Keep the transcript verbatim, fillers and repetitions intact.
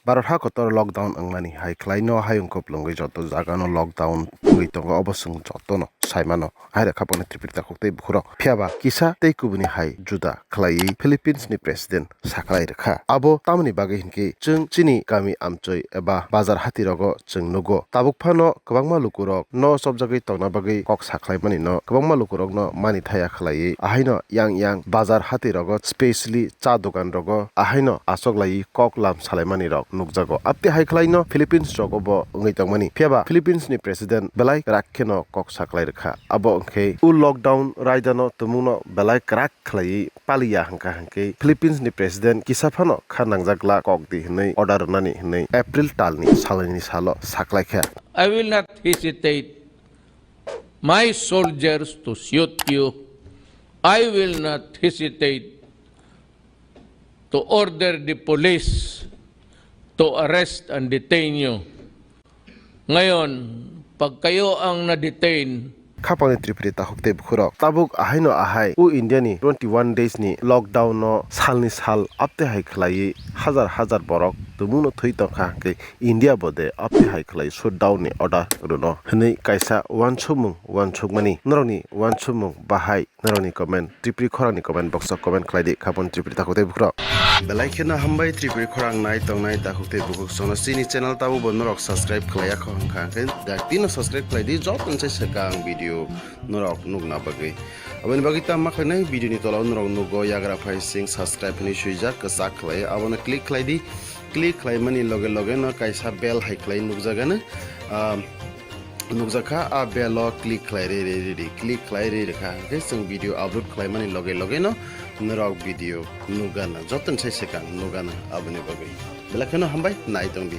Bharat ha kotor lockdown wngmani hai khlaino hayung kuplungwi joto jagano lockdown wngwi tongo, obo chwng jotono saimano. Hai rwkha boni Tripuri takhuk tei bukhurok. Phiyaba kisa tei kubuni hai juda khlaiwi Philippines ni president sakhlai rwkha. Abo tamoni bagwi hinkhe chwng chini kami amchoi eba bazar hatirogo chwng nugo. Tabuk phano kwbangma lukurok no chopjagwi tongna bagwi kok sakhlaimani no kwbangma lukurokno mani thaya khlaiwi ahaino yang yang bazar hatirogo, specially cha dogan rogo ahaino achoklaiwi kok lam salaimanirok nukjago. Abte hai khlaino Philippines rogo bo wngwi tongmani. Phiyaba Philippines ni president belai kwrak kheno kok saklai rwkha. Abo wngkhe o lockdown raidano tumungno belai kwrak khlaiwi paliya hwnkha hwnkhe Philippines ni president kisa phano kha nangjakla kok di hwnwi order rwnani hwnwi April talni salnini salo saklaikha. I will not hesitate my soldiers to shoot you. I will not hesitate to order the police to arrest and detain you. Ngayon, pagkayo ang na-detain. Khapangni Tripuri takhuk tei bukhurok. Tabuk ahaino ahai o India ni twenty one days ni lockdown no salni sal abte hai khlaiwi hajar hajar borok tumungno thwi tongkha hwnkhe India bo de abte hai khlai shutdown ni order rwno hwnwi kaisa uansukmung uansukmani. Norokni uansukmung bahai norokni comment Tripuri khorangni comment box o comment khlai di, khapon Tripuri takhuk tei bukhurok. Belai kheno hambai Tripuri khorang nai tongnai takhuk tei bukhuk sono chini channel tabuk bo norok subscribe khlaiya kho hwnkha hwnkhe daktino subscribe khlai di, joto se swkang video norok nukna bagwi. Aboni bagwi tamo khlainai video ni tola o norok nugo yagra phai sing subscribe hwnwi swijak kwchak khlai, abono click khlai di. Click khlaimani loge loge no kaisa bell hai khlai nukjagano. Ah, nukjakha, a bell o click khlai re re re di, click khlai re re kha hwnkhe chwng video upload khlaimani loge loge no norok video nukgana, joto ni sai swkang nukgana. Aboni bagwi belai kheno hambai nai tong di.